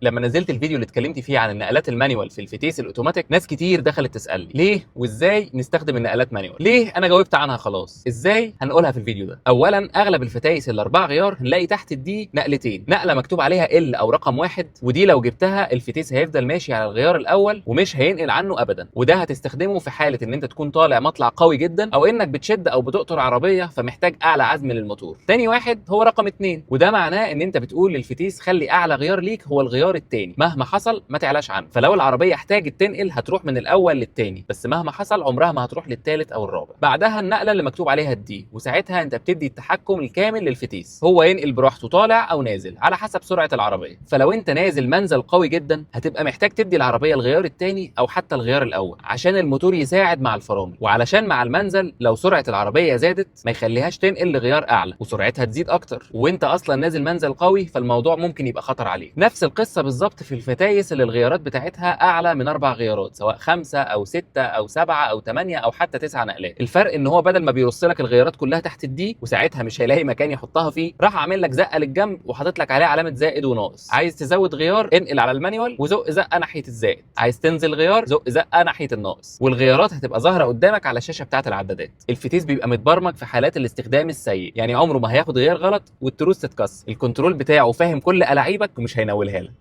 لما نزلت الفيديو اللي اتكلمت فيه عن النقلات ال manual في الفتيس الاوتوماتيك، ناس كتير دخلت تسالني ليه وازاي نستخدم النقلات manual. ليه؟ انا جاوبت عنها خلاص. ازاي؟ هنقولها في الفيديو ده. اولا، اغلب الفتايس الاربع غيار هنلاقي تحت ال D نقلتين، نقله مكتوب عليها L او رقم واحد، ودي لو جبتها الفتيس هيفضل ماشي على الغيار الاول ومش هينقل عنه ابدا، وده هتستخدمه في حاله ان انت تكون طالع مطلع قوي جدا او انك بتشد او بتقطر عربية فمحتاج اعلى عزم للموتور. تاني واحد هو رقم اتنين، وده معناه ان انت بتقول للفتيس خلي اعلى غيار ليك هو الغيار التاني، مهما حصل ما تعلاش عنه. فلو العربية احتاجت تنقل هتروح من الاول للتاني، بس مهما حصل عمرها ما هتروح للتالت او الرابع. بعدها النقلة اللي مكتوب عليها ال D، وساعتها انت بتدي التحكم الكامل للفتيس، هو ينقل براحته طالع او نازل على حسب سرعة العربية. فلو انت نازل منزل قوي جدا هتبقى محتاج تدي العربية الغيار التاني او حتى الغيار الاول عشان الموتور يساعد مع الفرامل، وعلشان مع المنزل لو سرعة العربية زادت ما يخليهاش تنقل لغيار اعلى وسرعتها تزيد اكتر، وانت اصلا نازل منزل قوي فالموضوع ممكن يبقى خطر عليك. نفس القصة بالظبط في الفتايس اللي الغيارات بتاعتها اعلى من 4 غيارات، سواء 5 او 6 او 7 او 8 او حتى 9 نقلات. الفرق ان هو بدل ما بيرص لك الغيارات كلها تحت ال D وساعتها مش هيلاقي مكان يحطها فيه، راح عامل لك زقه للجنب وحاطط لك عليها علامة زائد وناقص. عايز تزود غيار انقل على ال manual وزق زقه ناحية الزائد، عايز تنزل غيار زق زقه ناحية الناقص، والغيارات هتبقى ظاهره قدامك على الشاشة بتاعه العدادات. الفتيس بيبقى متبرمج في حالات الاستخدام السيء، يعني عمره ما هياخد غيار غلط والتروس تتكسر. ال control بتاعه فاهم كل ألاعيبك ومش هينولها لك.